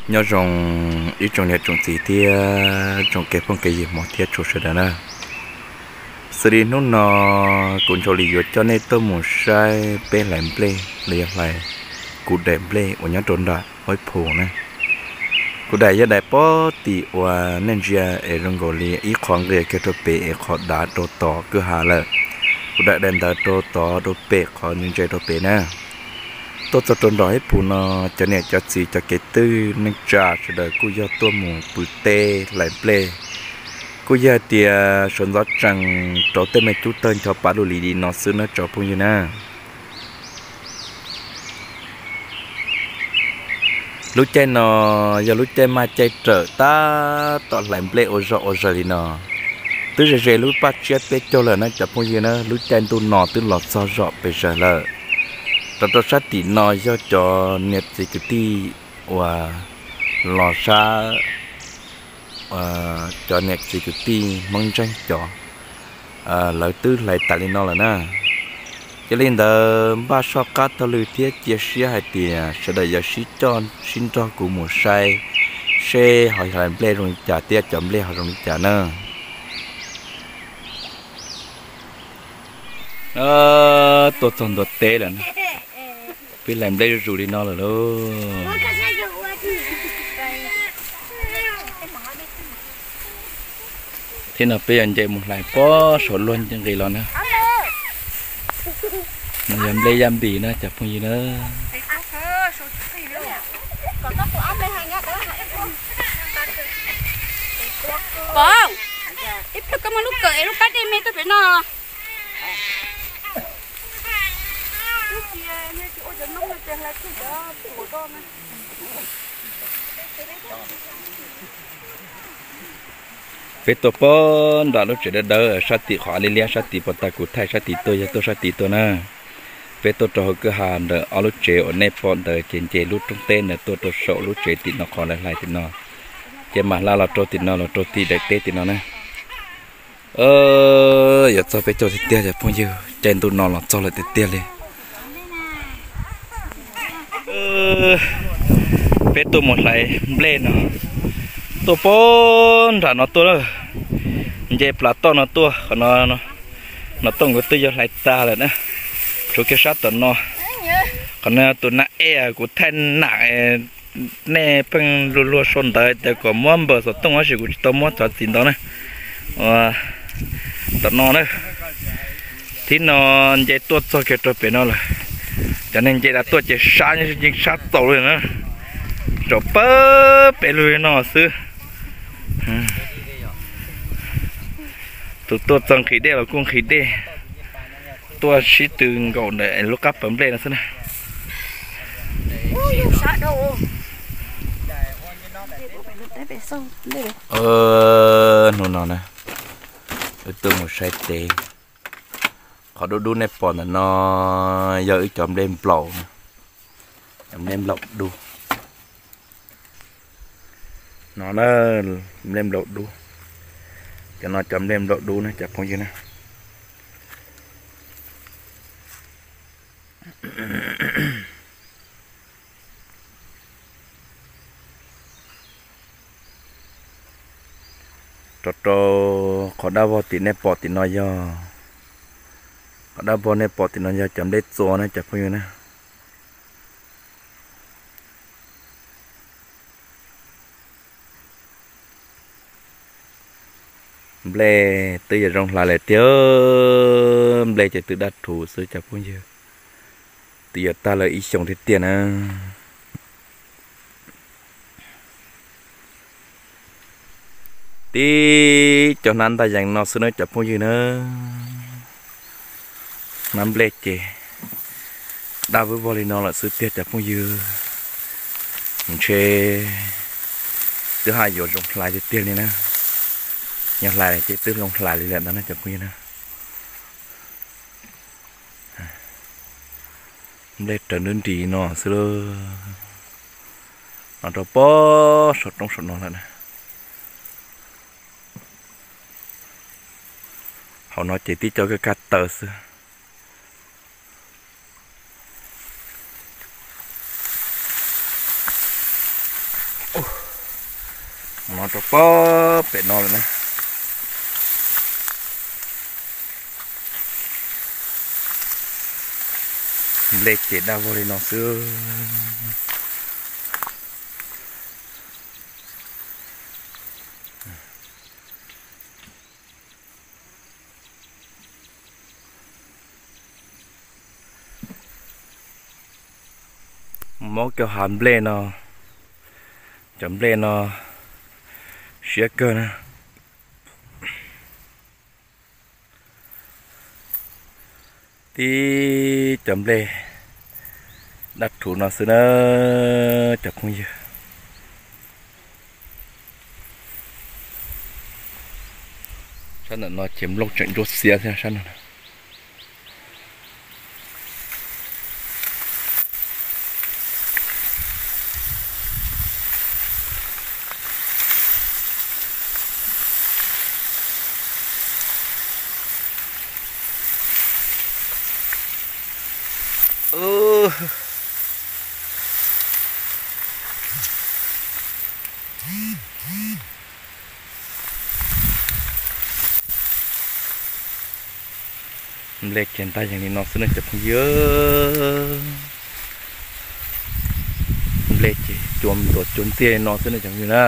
Nyob zoo ib tsoom niam tsoom txiv thiab tsoom kev phooj kev ywg hmov thiab tshua sawv daws na. Xws li hnub no kuv Ntsuag Lis yuav coj nej tuaj mus saib peb hlais nplej los yog hlais kuv daim nplej uas nyob rau nram Huab Phu na. Kuv daim yog daim pob tim uas nej ntsia es zoo nkaus li ib qho nqis kiag rau pem es qhov dav rau tod kwj ha lawm. Kuv daim daim ntawd rau tod rau pem qhov ntse ntse rau pem na. Tuaj txog rau nram Huab Phu no, cov niam cov txiv cov kev twg neej tsa sawv daws kuj yog tuaj mus pw teb hlais nplej, kuj yog hais tias sawv ntxov tsees rau tej me cub tawg ncho pav lug li li no xwb na tsoom phooj ywg na. Lub caij no yog lub caij maj caij rawm tab tom hlais nplej ua zog ua zaws li no. Twb ze ze lub paj tsiab peb caug lawm na cov phooj ywg na, lub caij ntuj no twb los txog zom pes zaws lawm. Rau rau sab tim no yog cov niam txiv kwv tij uas los sab, cov niam txiv kwv tij Hmoob Ntseeg cov, lawv twb hlais tas li no lawm na. Yog li ntawd npaj soj qab taug lw thiab cia siab hais tias sawv daws yuav sib coj sib nrog kuv mus saib seb ho hlais nplej zoo li cas thiab cov nplej ho zoo li cas na. Tuaj txog ntua teb lawm na. Peb hlais nplej zuj zus li no lawm lauj. Thiab no peb yuav nce mus hlais pob saum luag nqis los na. No yog nplej yaj npis na cov phooj ywg na. Pov, ib pliag koj muab lub kawm es lub pab dej me tuaj pem no. Peb tuaj pob nram lub tsev dawb dawb sab tim qhov liab liab sab tid puas tag kuv thaij sab tid tuaj yog tuaj sab tid tuaj na. Peb tuaj rau hauv kwj ha ntawm ob lub tsev uas nej pom ntawd ces nce lub roob teb ntawd tuaj rau saum lub tsev tim no qhov lawv hlais tim no. Ces mam hla los rau tim no los rau tim daim teb tim no na. Yuav txog peb caug tiag tiag cov phooj ywg, caij ntuj no los txog lawm tiag tiag li. Peb tuaj mus hlais nplej no, tuaj pob nram no tuaj lawm, nce plav toj no tuaj qhov no, no tuaj nkaus twb yog hlais tag lawm na. Tshuav kiag sab tom no, qhov no tus nab ej kuv thaij nam, nej pheej luag luag sau ntawv tias kom muab npawb xov tooj tab sis kuv tsis tau muab txhob txwm ntau na. Tom no na, thib no nce tuaj txog kiag rau pem no lawm. Cov neeg nce tuaj ces sab yeej sab txaus li na, tsaus pawg pes lug li no xwb. Tus tuaj txog nqhis dej los kuj nqhis dej, tuaj sib tw nkaum ntawm lub qab pawg nplej no xwb na. Hnub no na, wb tuaj mus saib teb. Qhov dub dub nej pom ntawm no yog wb cov nplej nplaum, cov nplej nplaum dub. No na, nplej nplaum dub. Cov no cov nplej nplaum dub na cov phooj ywg na. Rau rau qhov dab vog tim nej pom tim no yog, qhov dab vog nej pom tim no yog cov nplej txua na cov phooj ywg na. Nplej twb yuav zoo hlais lawm tiag, nplej ces twb daj rhuv xwb cov phooj ywg, twb yuav tag lawm ib xyoos tiag tiag na. Tib cov hnab ntaj yees no xwb na cov phooj ywg na. Hnab nplej ces daj vog li no lawm xwb tiag cov phooj ywg. Ntshe twb haj yuav zoo hlais tiag tiag li na. Yog hlais ces twb zoo hlais li lawm ntag na cov phooj ywg na. Nplej raws nrub nris no xwb lauj. No rau pob saum roob saum no lawm na. Hauv no ces tib co kaj kaj taw xwb. Rau pem no lawm na. Nplej ces daj vog li no xwb. Mob kawg hav nplej no, cov nplej no siab kawg na. Tib cov nplej daj rhuv no xwb na cov phooj ywg. Sab ntawm no ces nplooj tseem ntsuab xiab thiab sab no. Nplej ces ntag yees li no xwb ne cov phooj ywg. Nplej ces cua ntuav cua ntxiag li no xwb ne cov phooj ywg na.